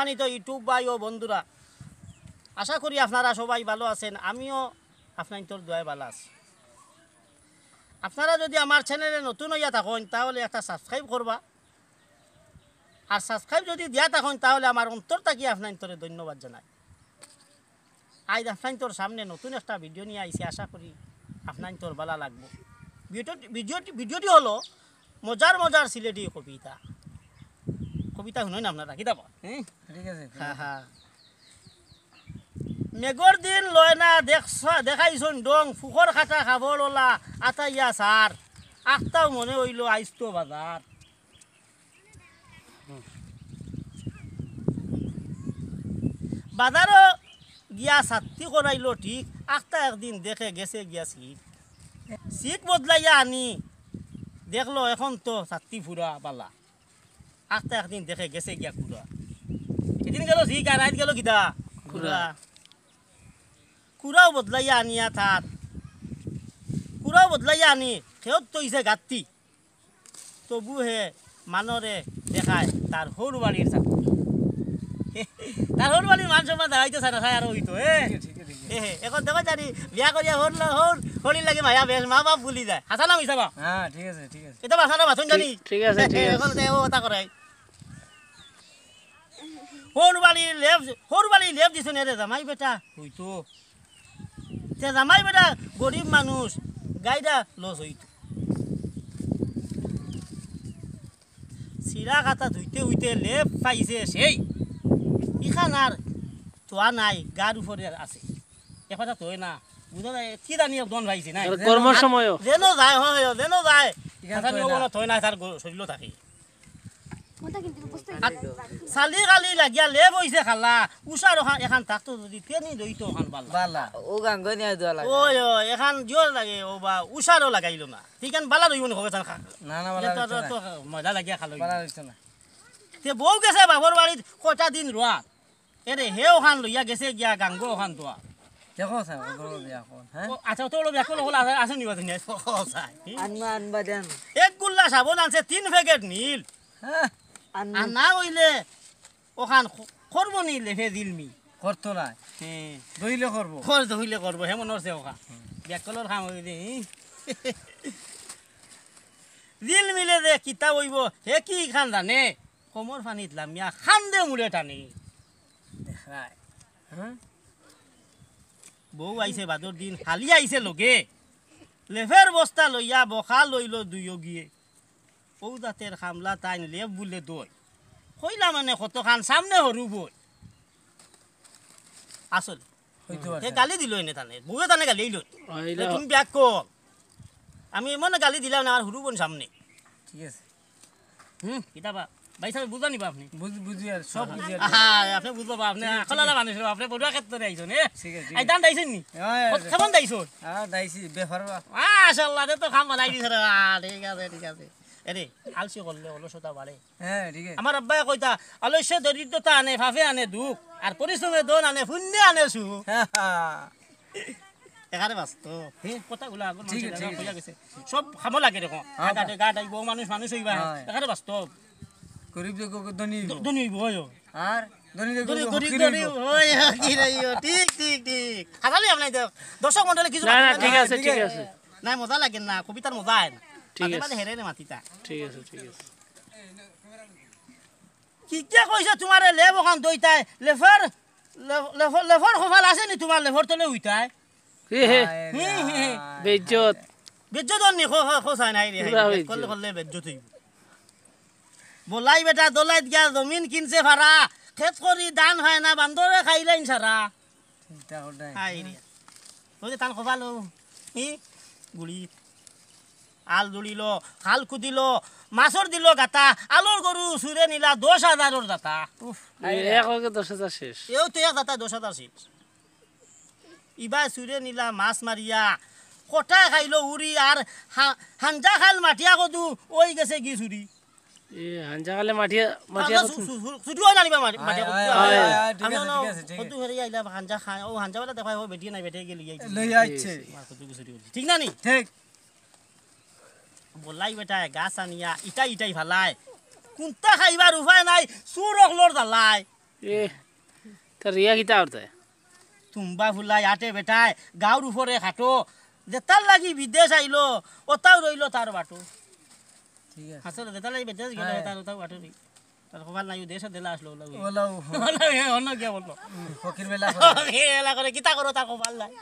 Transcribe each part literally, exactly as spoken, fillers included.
এই তো YouTube ভাই ও বন্ধুরা, আশা করি আপনারা সবাই ভালো আছেন। আমিও আপনাইন্তর দোয়ায় ভালো আছি। আপনারা যদি আমার চ্যানেলে নতুন হইয়া থাকইন, তাহলে একটা সাবস্ক্রাইব করবা। আর সাবস্ক্রাইব যদি দিয়া থাকইন, তাহলে আমার অন্তর থাকি আপনাইন্তরে ধন্যবাদ জানাই। আইজ আপনাইন্তর সামনে নতুন একটা ভিডিও নিয়া আইছি, আশা করি আপনাইন্তর ভালা লাগবো। ভিডিওটি, ভিডিওটি, ভিডিওটি হলো মজার মজার সিলেটি কবিতা। কবিতা হুনইন আপনারা, কিতা বা? হ্যাঁ? ঠিক আছে। হ্যাঁ, হ্যাঁ। মেঘর দিন লয় না দেখছ-, দেখাইছইন ডং, ফুকর কাটা কাপড় ওলা আতাইয়া সার। আখতাও মনে অইলো আইজ তো বাজার। বাজারো গিয়া ছাত্তি করাইলো ঠিক, আখতা একদিন দেখে গেছে গিয়া সিক। সিক বদলাইয়া আনি দেখলো এখন তো ছাত্তি ফুরা বালা। আখতা একদিন দেখে গেছে গিয়া কুড়া। এদিন গেল সিক আর আইজ গেল কিতা? কুড়া। কুড়াও বদলাইয়া আনিয়া তার, কুড়াও বদলাইয়া আনি খেয়ত তইছে গাত্তি। তবু হে মানরে দেখায় তার হউর বাড়ির চাকরি। তার হউর বাড়ির মান সম্মান দেখাইতে চায় না, চায় আরো হইতো, এ। ঠিক আছে, ঠিক আছে, ঠিক আছে। এ হে, এখন দেখো জানি, বিয়া করিয়া হউর ল-, হউর, হউরির লাগি মায়া বেশ, মা বাপ ভুলি যায়। হাছা না মিছা বা? হ্যাঁ, ঠিক আছে, ঠিক আছে। এটা বাসা না বাসন জানি? ঠিক, ঠিক আছে, ঠিক এ, আছে। এখন তো ও কথা করাই। হউর বাড়ি লেপ, হউর বাড়ি লেপ দিছইন রে জামাই বেটা, হইতো। তে জামাই বেটা গরিব মানুষ, গাইডা লস হইতো। সিরা কাতা ধুইতে হইতে লেপ পাইছে সেই। ইখান আর তোয়া নাই, গার উপরে আছে। এ কথা তো হয় না। বুঝা যায়, কি জানি এক দন পাইছে না। আর কর্মর সময়ও। যেন যায়, হয়, যেন যায়। ইখান কথা তো হয় নিয়ে না। বলো তো হয় না, তার গো-, শরীরও থাকে। মনটা কিন্তু বুঝতে আর চালি গালি লাগিয়া লেপ হইছে খালা। উষার ওখান, এখান থাকতো যদি তেনি দইতো ওখান বালা। বালা। ও গাঙ্গ নিয়ে দেওয়া লাগে। ওই, ওই, এখান জোর লাগে, ও বা উষারও লাগাইলো না। ঠিক আছে, বালা রইব না, হবে জান খা। না, না, বালা এটা তো, রইছে না। তো মজা লাগিয়া খালো। বালা রইছে না। তে বউ গেছে বাপর বাড়িত কটা দিন রোয়া। এরে, হে ওখান লইয়া গেছে গিয়া গাঙ্গো ওখান দোয়া। দেখো স্যার, ওগুলো বিয়া কোন, হ্যাঁ? ও, আচ্ছা, তো হলো বিয়া কোন হলো, আছে, আছে নিবা তুমি? ও, স্যার। আনবা, আনবা দেন। এক গুল্লা সাবন আনছে, তিন প্যাকেট নীল। হ্যাঁ। আন- আর না হইলে ওখান খ-, করবো নি লেফে দিলমি। করতো না। হ্যাঁ। দইলে করবো। কর দইলে করবো, হে মনে হচ্ছে ওখান। হুম। বিয়া কোনর কাম হইবে নি? দিলমিলে যে কিতা হইব, হে কি খান জানে? কোমর ফানিত লামিয়া খান্দে মুড়ে টানে। দেখায়। হ্যাঁ? বউ আইছে বাদর দিন, হালি আইছে লগে। লেফের বস্তা লইয়া বখা লইল দুইও গিয়ে। ও জাতের খামলা তাইন লেফ বুলে দই। কইলা মানে কতখান সামনে হরু বই। আসলে। হইতে পারে। হে গালি দিল এনে তানে। বউয়ে তানে গালি দিল। আইলা। তুমি ব্যাক কল। আমি এমন গালি দিলাম না আমার হুরু বোন সামনে। ঠিক আছে। হুম, কিতা বা? ভাই সাহেব, বুঝা নিবা আপনি? বুঝ-, বুঝি আর, সব বুঝি আর। আহা, আপনি বুঝবো বা, আপনি ঠিক আছে, আকলালা মানুষ, আপনি বড়ুয়া ক্ষেত্রে আইছেন, এ? ঠিক আছে, ঠিক আছে। এই ধান দাইছেন নি? হ্যাঁ, হ্যাঁ, কত-, হ্যাঁ। কেমন দাইছো? হ্যাঁ, দাইছি, বেফার বা। মাশাআল্লাহ, দে তো খাম বানাই দিছে রে, আহ, ঠিক আছে, ঠিক আছে। এরে, আলসি করলে অলসতা বাড়ে। হ্যাঁ, ঠিক আছে। আমার আব্বায় কইতা, "আলস্যে দরিদ্রতা আনে, পাপে আনে দুখ, আর পরিশ্রমে ধন আনে, পুণ্যে আনে সুখ।" এখানে বাস্তব। হে, কথাগুলা আগর ঠিক আছে, মানুষে ঠিক আছে। কইয়া গেছে। সব খামো লাগে দেখো। হ্যাঁ, গাডে গাডাই, বউ মানুষ মানুষ হইবা। হ্যাঁ। এখানে বাস্তব। গরিব যে গো-, ধনী হইব। ধ-, ধনী হইব, হয়। আর ধনী যে গরিব, গো-, গরিব, ফকির গরিব, হইব। হয়, ফকির হইব। ঠিক, ঠিক, ঠিক। হাসালি আপনি দেখ। দর্শক মণ্ডলী কিছু না, না, মাতিবা ঠিক না। আছে, ঠিক আছে। নাই, মজা লাগে না, কবিতার মজা হয় না। ঠিক মাঝে আছে। মাঝে হেরে রে মাতিতা। ঠিক আছে, ঠিক আছে। কি কে কইছে তোমারে লেব ওখান দইতায়? লেফর, লেফ-, লেফর, লেফর কপাল আছে নি তোমার লেফর তলে উইতায়? হে, হে। হায় রে হি, হি, হি। হায়। বেইজ্জত। বেইজ্জত অর নি, খো-, খো-, খোসায় নাই রে, পুরা হায় রে। বেইজ্জত। করলে, করলে বেইজ্জত হইব। বলাই বেটা দলাইত গিয়া জমিন কিনছে ফারা, খেত করি ধান হয় না, বান্দরে খাইলাইন সারা। চিন্তা করলাই। হায় রে। ওই যে তান কপাল ও, ই, গুড়ি। আল জুড়িল, খাল কুদিল, মাছর দিল গাতা, আলর গরু চুরে নিলা দশ হাজারর দাতা। উফ, এ, হায় রে। এক লগে দশ হাজার শেষ। এও তো এক দাতা দশ হাজার শেষ। ইবায় চুরে নিলা মাছ মারিয়া, কটায় খাইল উড়ি আর হা-, হাঞ্জা খাল মাটিয়া কদু, ওই গেছে গি চুরি। এ, হাঞ্জা খালে মাটিয়া, মাটিয়া আচ্ছা, কদু। ছু-, ছু-, ছু-, ছুটি হয় না নিবা মাটি-, মাটিয়া কদু। আয়, আয়, আয়, আয়, ঠিক আমি আছে, অনো ঠিক আছে, ঠিক কদু আছে। ফেরে আইলা, হাঞ্জা খায়, ও হাঞ্জা বেলা দেখায়, ও বেটিয়ে নাই, বেটিয়ে গেলি, এই লই আইছে। আমার কদু গেছে চুরি করলি। ঠিক না নি? ঠিক। বলাই বেটায় গাছ আনিয়া ইটাই ইটাই ফালায়। কুন্তা খাইবার উপায় নাই, চুর অকলর জ্বালায়। এ, তার রিয়া কিতা করতে? তুম্বা ফুলাই আটে বেটায়, গাউর উপরে খাটো। যেতার লাগি বিদেশ আইলো, ওতাও রইলো তার বাটো। ঠিক আছে। আসলে যেতার লাগি বিদেশ গেলো, হ্যাঁ। তার ওতাও বাটো রই। তার কপাল নাই, ও দেশে দেলা আসলো, ওলা ওই। ওলা ও। ওলা ওই, অন্য কে বললো? ফকির মেলা করে। ফকির মেলা করে, কিতা করো, তার কপাল নাই।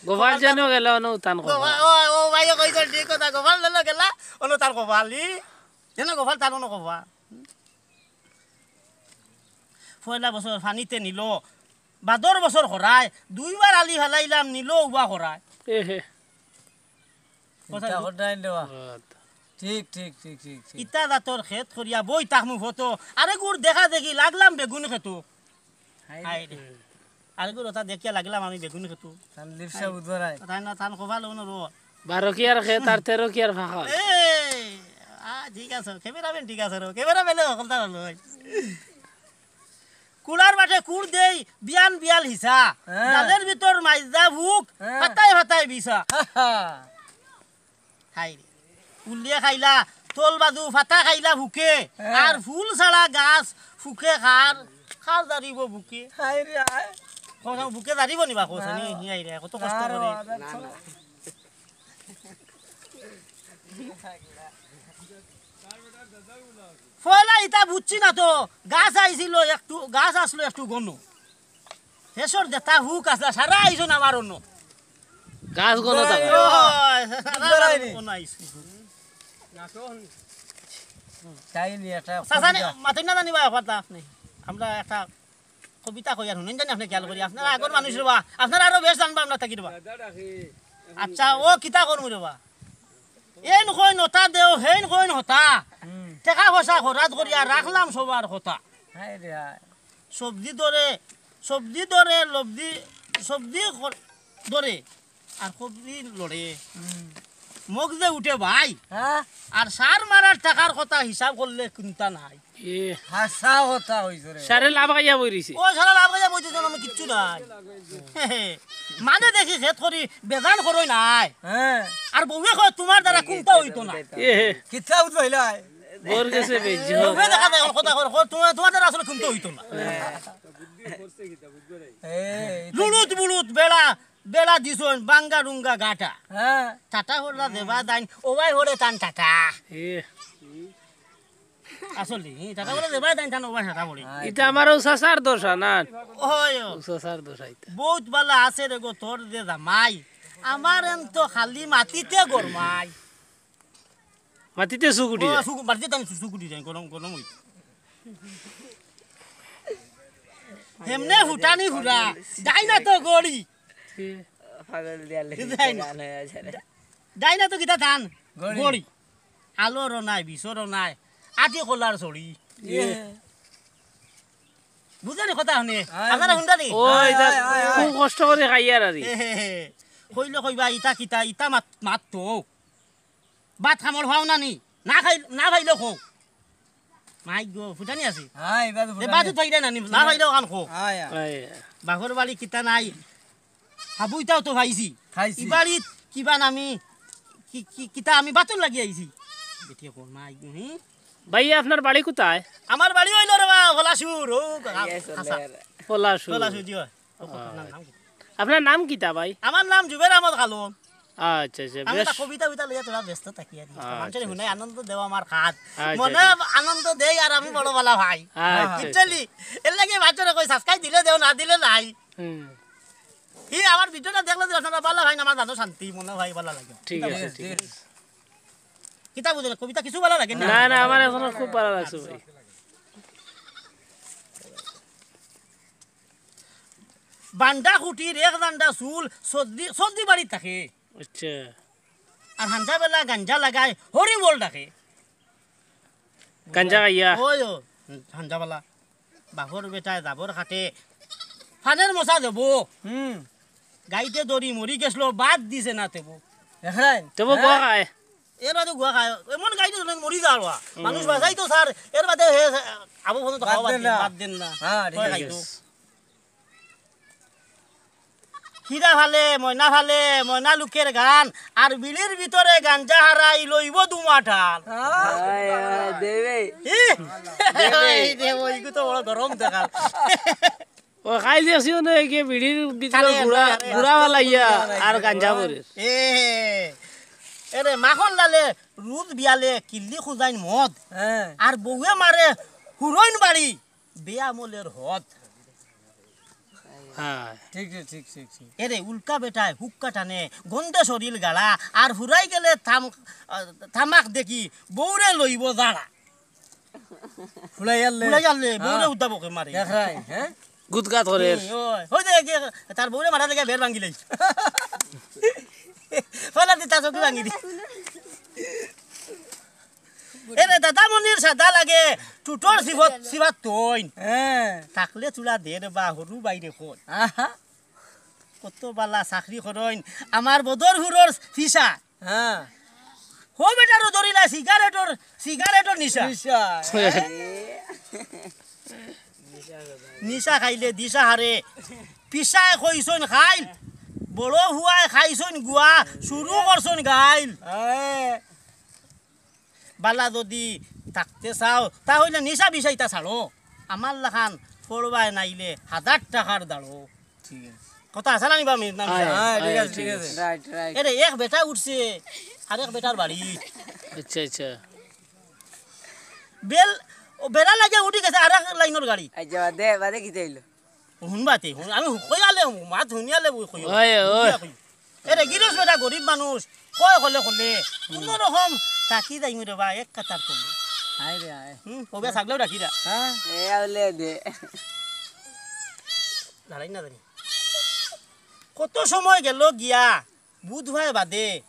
গোপাল যেন গেল, অনো তান কপাল। গোপাল, ও, ও ভাই, কইছো ঠিক কথা, গোপাল যেন গেলা, অনো তার কপাল। ই, যেন গোপাল, তার অনো কপাল। পয়লা বছর পানিতে নিল, বাদর বছর খরায়, দুইবার আলি ফালাইলাম, নিল উবা খরায়। এ হে। কথা ইটা ঠিক। খরায় দেওয়া। আচ্ছা। ঠিক, ঠিক, ঠিক, ঠিক, ঠিক। ইতা জাতর খেত করিয়া বই থাকমু ফটো, আরে গুড় দেখা দেখি লাগলাম বেগুন খেতো। হায় রে। হায় রে। আরে গুড় ওটা দেখিয়া লাগলাম আমি বেগুন খেতো। তার লিপসা বুধবারায়। তাই না, তান কপাল অনুরোধ। বারো কিয়ার খেত আর তেরো কিয়ার ফাঁকা। এ, আ, ঠিক আছে, cameraman ঠিক আছে রো, cameraman এ হকলতা ভালো হয়। কুলার বাটে কুর দেই, বিয়ান বিয়াল হিসা। হ্যাঁ। ডালের ভিতর মাইজা ভুক, হ্যাঁ। ফাতায় ফাতায় বিছা। হা, হা। হায় রে। উল্লিয়ে খাইলা, তল বাজু ফাতা খাইলা ভুকে। হ্যাঁ। আর ফুল ছাড়া গাছ ফুকে খার, খার জারিব বুকে। হায় রে, হায়। কখন বুকে জারিব নিবা কখন? না। হি, হায় রে, কত কষ্ট না, করে। না, না। পয়লা ইতা বুঝছি না তো, গাছ আইছিল একটু, গাছ আসলো একটু ঘন। হেসর যেতা হুক আসলা, সারা আইছন আমার অন্য। গাছ ঘন থাকে। ও, সারা আমার অন্য আইছে। তাই নি একটা চাচা নি, কবিতা। মাতইন না জানি বা, কথা আপনি। আমরা একটা কবিতা কইয়ার হুনইন জানি আপনি খেয়াল করি। আপনারা আগর মানুষ রে বা, আপনারা আরো বেশ জানবা আমরা থাকি রে বা। আচ্ছা, ও কিতা করমু রে বা? এইন কইন ওতা দেও, হেইন কইন হতা। হুম। টেকা পয়সা খরচ করিয়া রাখলাম সবার কথা। হায় রে হায়। সবজি দরে, সবজি দরে, লবজি, সবজি খ-, দরে, আর সবজি লড়ে। হুম। মগজে উঠে ভাই। হ্যাঁ? আর সার মারার টাকার কথা হিসাব করলে কুন্তা নাই। এ। হাছা কথা কইছো রে। সারে লাভ খাইয়া বই রইছে। ও সারা লাভ খাইয়া বই রইছে, আমি কিচ্ছু নাই। মানে দেখি খেত করি বেজান করই নাই। হ্যাঁ। আর বউয়ে কয়, "তোমার দ্বারা কুন্তা অইতো না।" এ। কিতা বুঝ পাইলাই? বউর গেছে বেইজ্জত। বউয়ে দেখা যায়, কথা কয়, কয়, "তোমার, তোমার দ্বারা আসলে কুন্তা অইতো না।" হ্যাঁ। এই, লুড়ুত বুড়ুত বেড়া, বেড়া দিছইন, বাঙ্গা রুঙ্গা গাটা। হ্যাঁ। টাটা হরলা দেবা দাইন, ওবাই হরে তান টাটা। এ। আসলে, ই, টাটা বলে দেবাই দেন, টানো, ওবাই টাটা বলি। ইটা আমার ও চাচার দোষ, না? ওই, ও। ও চাচার দোষ আইতা। বহুত বালা আছে রে গো, তোর যে জামাই। আমার এন তো খালি মাটিতে গরমাই। মাটিতে চুক উঠি ও, যায়। চুক, মাটিতে টানি চুক উঠি যায়, গরম, গরম হই। হেমনে ফুটানি ফুরা, যাই না তো গড়ি। পাগল দিয়া লেগে যাই না। গান হয়ে আছে রে। যাই না তো কিতা ধান? গড়ি। গড়ি। আলোরও নাই, বিষরও নাই, আটি কলার ছড়ি। ইয়ে। বুঝছনি কথা হুনে? আয়, আপনারা হুনরা নি? ও, আয়, এটা আয়, আয়, আয়। খুব কষ্ট করে খাইয়ার আর কি। হে, হে, হে। কইলে কইবা, ইটা কিতা, ইটা মাত, মাত তো। ভাত খামর খাও না নি? না খাই, না খাইলেও খাও। মাই গো, ফুটানি আছে। আয়, বাদু এ ফুটানি। বাদু পাইরা না নি? না খাইলেও খান খাও। আয়, আয়। আয়। বাপর বাড়ি কিতা নাই? হাবুইটাও তো পাইছি। খাইছি। ই বাড়িত কিবা নামি, কি, কি, কিতা আমি বাতর লাগি আইছি। বেটিয়ে কর, মা, আইগো, হি? ভাই, আপনার বাড়ি কোথায়? আমার বাড়ি অইলো রে বা, পলাশপুর, ও, ইয়ে, হাছা। চলে। পলাশপুর। পলাশপুর, জি অয়। ও, আচ্ছা। আপনার নাম কি? আপনার নাম কিতা ভাই? আমার নাম জুবের আহমদ খালন। আচ্ছা, আচ্ছা, আমি বেশ। একটা কবিতা উবিতা লইয়া তোরা ব্যস্ত থাকি আর কি। আচ্ছা, মানুষের আচ্ছা। হুনাই আনন্দ দেওয়া আমার কাজ। আচ্ছা, মনে আচ্ছা। আনন্দ দেই আর আমি বড় বালা ভাই। আচ্ছা, আচ্ছা। বুঝছলি? এর লাগি বাচ্চারা কই subscribe দিলে দেও, না দিলে নাই। হুম। ই আমার ভিডিওটা দেখলে যে আপনারা ভালা ভাই, আমার দাদু শান্তি মনে হয় ভালা লাগে। ঠিক আছে, ঠিক আছে। কিতা বুঝলে? কবিতা কিছু ভালা লাগে না? না, না, আমার এখন খুব ভালা লাগছে ভাই। বান্ডা খুঁটির এক দান্ডা চুল, সর্দি, সর্দি বাড়ি থাকে। আচ্ছা। আর হাঞ্জা বেলা গাঞ্জা লাগায়, হরি বল ডাকে। গাঞ্জা খাইয়া? ওই ও, হাঞ্জা বেলা। বাপর বেটায় জাবর খাটে, ফানের মশা দেবো। হুম। গাইতে দড়ি মরি গেছলো, বাদ দিছে না তেবো। দেখরাই? তেবো হ্যাঁ? গুয়া খায়। এর বাদে গুয়া খায়, এমন গাইতে দড়ি মরি যাওয়া। হুম। মানুষ বাঁচাই তো স্যার, এর বাদে হে, আবু ফোন তো বাদ খাওয়া বাদ দেন দেন, না। বাদ দেন না। হ্যাঁ, ঠিক কয় আছে। খাইতো। হিরা ফালে, ময়না ফালে, ময়না লুকের গান, আর বিড়ির ভিতরে গাঞ্জা হারাই লইব দুমাঠান। হায়, হায়, দেবে। ই? এই দেব, ইগু তো বড় গরম দেখাল। ও খাই দেখছি ও না, একে বিড়ির ভিতরে খালি গুড়া, এমনি গুড়া ফালাইয়া আর গাঞ্জা ভরের। এ, এরে মাখন লালে রুদ বিয়ালে কিল্লি খুজাইন মদ। হ্যাঁ। আর বউয়ে মারে হুরইন বাড়ি বেয়ামলের হদ। হ্যাঁ। ঠিক, ঠিক, ঠিক, ঠিক, ঠিক। এরে উল্কা বেটায় হুক্কা টানে, গন্ধে শরীর গাড়া, আর ফুরাই গেলে থাম-, আহ, থামাক দেখি বউরে লইব জাড়া। ফুলাই আনলে। ফুলাই আনলে, হ্যাঁ। বউরে উদ্ধাবকে মারে। দেখরাই, হ্যাঁ? গুদগাদ করে। এই, ওই, ওই যে, যে, তার বউরে মারা লেগে বের ভাঙি লাই। ফলা দি তার চোখে ভাঙি দি। এরে দাদা মনির সাদা লাগে, টুটর সিফত, সিফাত তৈন। হ্যাঁ। থাকলে চুলা দের বা হরু বাইরে খোল। আহা। কত বালা চাকরি করইন, আমার বদরপুরর ফিসা। হ্যাঁ। হো বেটারও ধরিলা সিগারেটর, সিগারেটর নিশা। নিশা। নিশা খাইলে দিশা হারে। পিসায় কইছইন খাইল, বড় হুয়ায় খাইছইন গুয়া, শুরু করছইন গাইল। হ্যাঁ। বালা যদি থাকতে চাও, তা হইলে নিশা বিষয়টা ছাড়ো। আমার লাখান পড়বায় নাইলে হাজার টাকার দাঁড়ো। ঠিক আছে। কথা আছে না নি বা মিনিট না? আয়, হ্যাঁ, ঠিক আয়, আছে, ঠিক ঠিক আছে। আছে। Right, right. এরে এক বেটা উঠছে, আর এক বেটার বাড়ি। আচ্ছা, আচ্ছা। বেল, ও বেড়া লাগিয়া উঠি গেছে আর এক লাইনর গাড়ি। আচ্ছা, বাদে, বাদে কিতা অইলো? হুনবাতে, হুন, আমি কইয়ালে, মাত হুনিয়ালে বই কইও। ওই, ওই। হুনিয়া কইও। এরে গিরস বেটা গরিব মানুষ, কয় কলে কলে, কোনো রকম থাকি যাইমু রে বা, এক কাতার করলে। হায় রে হায়। হুম, ওবে থাকলেও রাখি রা। হ্যাঁ? এ আউলে দে। দাঁড়াই না জানি। কত সময় গেল গিয়া, বুধ ভাই বাদে,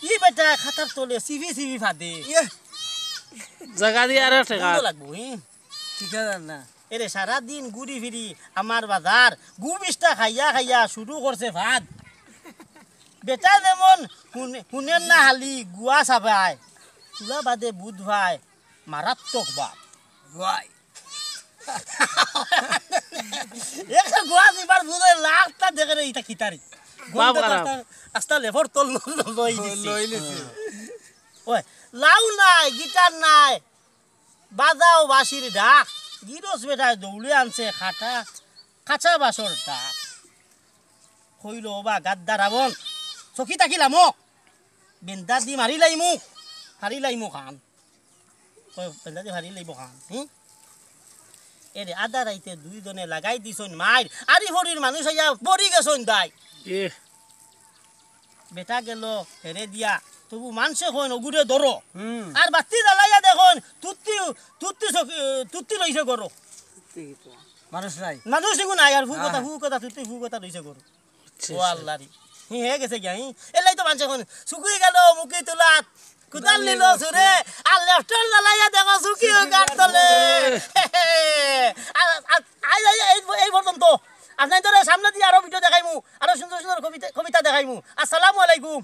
ই বেটা খাতার তলে সিভি সিভি ফাদে। ইয়ে। জাগা দি আর এক টেকা। বন্ধ লাগবো, হি? ঠিকাদার না। এরে সারা দিন ঘুরি ফিরি আমার বাজার, গু বিশটা খাইয়া খাইয়া শুরু করছে ফাদ। বেটা যেমন হুনে-, হুনের না হালি গুয়া সাবায়, তুলা বাদে বুধ ভাই মারাত্মক বাপ। ওয়াই। একটা গুয়া দিবার বুঝে লাখটা দেখে রে, ইটা কিতারি। বাপ গন্ধে খারাপ। আস্তা, আস্তা লেফর তল ল-, ল-, লই দিছে। লই লিছে। ওই, লাউ নাই, গিটার নাই, বাজাও বাঁশির ডাক, গিরস বেটায় দৌড়ে আনছে খাটা, খাঁচা বাঁশর ডাক। কইল, "ওবা গাদ্দা রাবণ, চকি তাকি লামক, বেন্দা দি মারি লাইমু, হারি লাইমু খান।" কয়, "বেন্দা দি হারি লাইব খান, হুম?" এরে আধা রাইতে দুইজনে লাগাই দিছইন মাইর, আরি ফরির মানুষ আইয়া পড়ি গেছইন দাই। এ। বেটা গেল হেরে দিয়া, তবু মানষে কইন, "ওগুরে ধরো।" হুম। আর বাতি জ্বালাইয়া দেখইন, তুত্তি, তুত্তি চকি-, তুত্তি রইছে গরো। মানুষ নাই। মানুষ এগু নাই, আর ফুকতা, হ্যাঁ। ফুকতা, তুত্তি ফুকতা রইছে গরো। আচ্ছা, ও আচ্ছা। আল্লাহ রে। হি হে গেছে গিয়া, হি। এলাই তো মানষে কইন, "শুকুই গেল মুখি তুলাত, কুদাল নিল সুরে, আর লেফটন জ্বালাইয়া দেখো শুকি ওই গাছ তলে।" আর, আর, আই, আই, এই, এই পর্যন্ত। আপনাইনতরে সামনে দিয়া আরো ভিডিও দেখাইমু, আরো সুন্দর সুন্দর কবিতা, কবিতা দেখাইমু। আসসালামু আলাইকুম।